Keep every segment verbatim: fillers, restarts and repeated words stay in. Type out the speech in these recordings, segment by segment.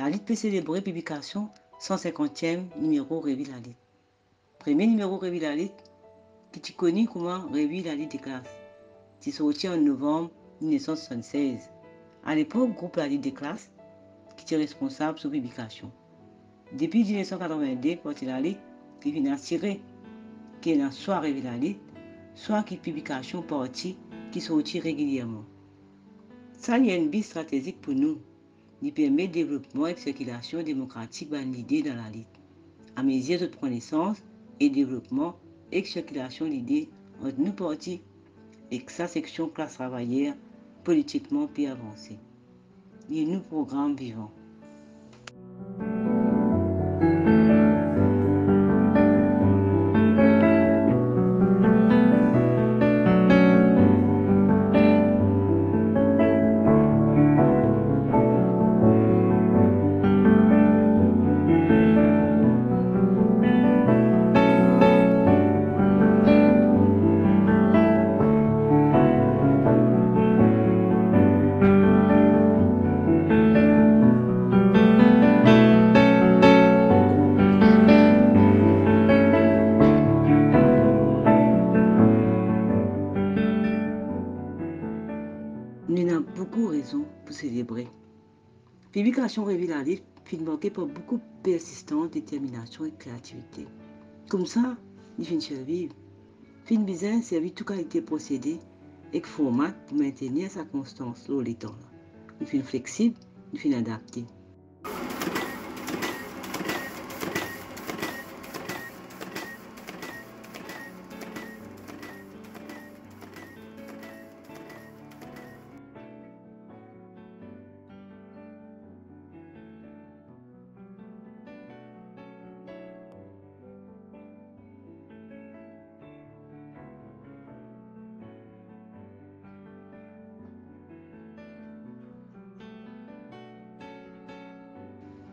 Lalit pe selebre piblikasion san sinkantiem nimero Revi Lalit. Premie nimero Revi Lalit, ki ti koni kouma Revi Lalit Deklas, ti sorti an novanm mil nef san swasann-sez. Alepok, group Lalit Deklas ki ti responsab so piblikasion. Depi mil nef san katrevin-de, Parti Lalit ti finn asire ki ena swa Revi Lalit, swa ki piblikasion parti ki sorti regilierman. Sa li enn bi stratezik pou nou. Li permet devlopman ek sirkilasion demokratik bann lide dan lalit. Amezir zot pran nesans e devlopman ek sirkilasion lide ant nou parti ek sa seksion klas travayer politikman pe avanse. Li nou program vivan. Nou ena boukou rezon pou selebre. Piblikasion Revi Lalit finn marke par boukou persistans, determinasion ek kreativite. Koumsa, li finn sirviv. Finn bizin servi tou kalite prosede ek format pou mintenir sa konstans lor letan la. Li finn fleksib, li finn adapte.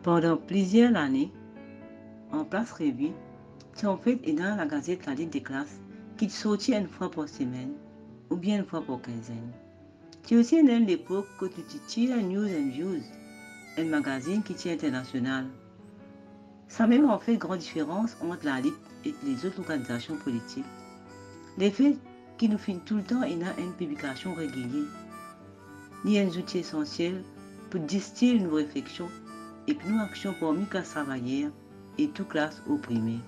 Pandan plizier lane, anplas Revi, ti anfet ena lagazet Lalit Deklas ki ti sorti enn fwa par semenn oubien enn fwa par kinzenn. Ti osi ena enn lepok kot nou ti tir News and Views, enn magazinn ki ti internasional. Samem anfet gran diferans ant Lalit ek lezot lorganizasion politik, lefet ki nou finn toultan ena enn piblikasion regilie. Li enn zouti esansiel pou distil nou refleksion ek nou aksion parmi klas travayer e tou klas oprime.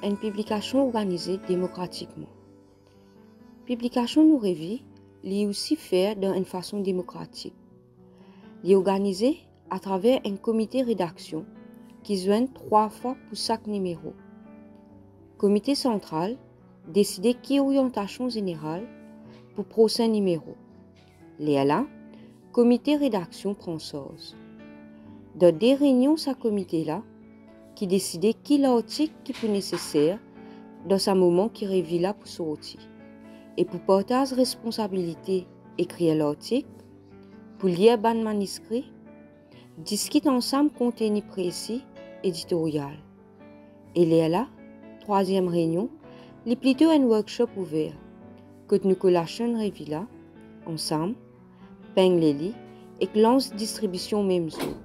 Enn piblikasion organize demokratikman. Piblikasion nou Revi, li osi fer dan enn fason demokratik. Li organize atraver enn komite redaksion ki zwenn trwa fwa pou sak nimero. Komite santral deside ki oryantasion zeneral pou prosin nimero. Lerla, komite redaksion pran sarz. Dan de reynion sa komite la, ki deside ki lartik ki pou neseser dan sa moman ki Revi la pou sorti, e pou partaz responsabilite ekrir lartik, pou lir bann maniskri, diskit ansam konteni presi editoryal. E lerla, trwaziem reynion, li plito enn workshop ouver, kot nou kolas enn Revi la ansam, pengle li ek lans distribision mem zour.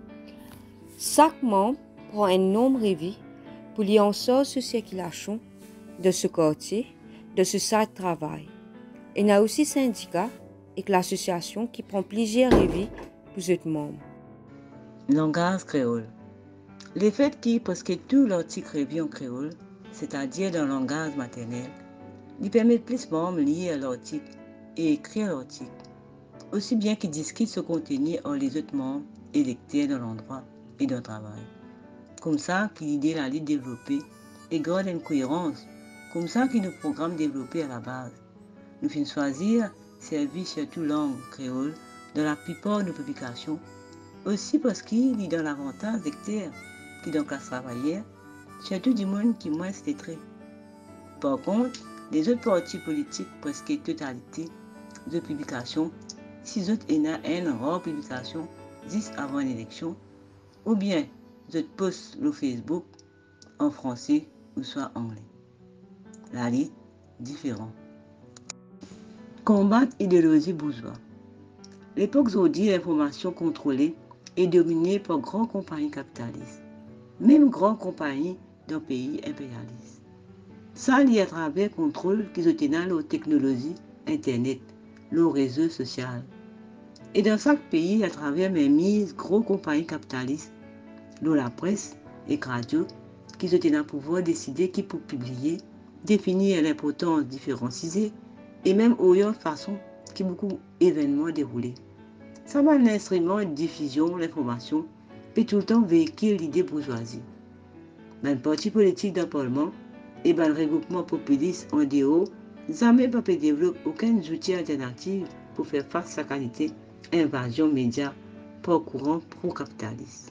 Sak manb pran enn nonb Revi pou li ansarz so sirkilasion dan so kartie, dan so sat travay. Ena osi sindika ek lasosiasion ki pran plizier Revi pou zot manb. Langaz kreol. Lefet ki preske tou lartik Revi an kreol, setadir dan langaz maternel, li permet plis manb lir lartik e ekrir lartik, osi bien ki diskit so konteni ar lezot manb e lekter dan landrwa e dan travay. Koumsa ki lide Lalit devlope e gard enn koerans, koumsa ki nou program devlope alabaz. Nou finn swazir servi sirtou lang kreol dan laplipar nou piblikasion, osi parski li dan lavantaz lekter ki dan klas travayer, sirtou dimoun ki mwins letre. Par kont, lezot parti politik, preske totalite zot piblikasion, si zot ena enn rar piblikasion zis avan enn eleksion, oubien zot post lor Facebook an franse ouswa angle. Lalit diferan. Konbat ideolozi bourzwa. Lepok zordi linformasion kontrole e domine par gran konpagni kapitalis, mem gran konpagni dan pei inperialis. Sa li atraver kontrol ki zot ena lor teknolozi, internet, lor rezo sosial. E dan sak pei, atraver memiz gro konpagni kapitalis, lor lapres ek radio, ki zot ena pouvwar deside ki pou pibliye, definir linportans diferan size e mem oriant fason ki boukou evennman deroule. Sa bann linstriman difizion linformasion pe toultan veikil lide bourzwazi. Bann parti politik dan parlman e bann regroupman popilis andeor zame pa pe devlop okenn zouti alternativ pou fer fas sa kalite invazion media par kouran pro-kapitalis.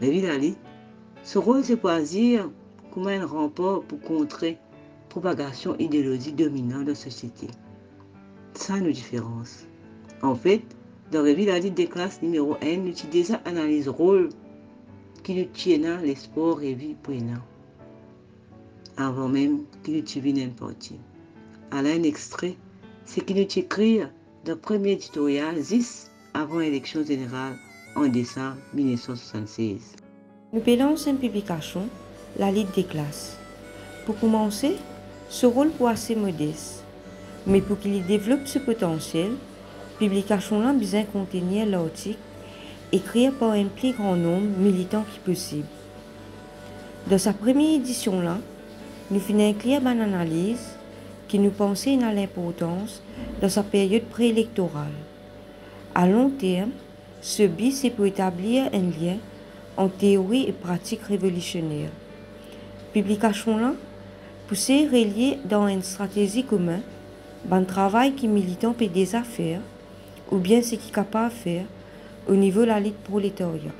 Revi Lalit, so rol se pou azir kouma enn ranpar pou kontre propagasion ideolozi dominan dan sosiete. Sa nou diferans. Anfet, dan Revi Lalit Deklas nimero enn, nou ti deza analiz rol ki nou ti ena lespwar Revi pou ena, avan mem ki nou ti vinn enn parti. Ala enn extre seki nou ti ekrir dan premie editorial zis avan eleksion zeneral an desam mil nef san swasann-sez. Nou pe lans enn piblikasion, Lalit Deklas. Pou koumanse, so rol pou ase modes, me pou ki li devlop so potansiel, piblikasion la bizin kontenir lartik ekrir par enn pli gran nonb militan ki posib. Dan sa premie edision la, nou finn inklir bann analiz ki nou panse ena linportans dan sa period pre-elektoral. A long term, so bi se pou etablir enn lien ant teori e pratik revolisioner. Piblikasion la pou sey relie dan enn stratezi komin bann travay ki militan pe deza fer oubien seki kapav fer o nivo lalit proletaria.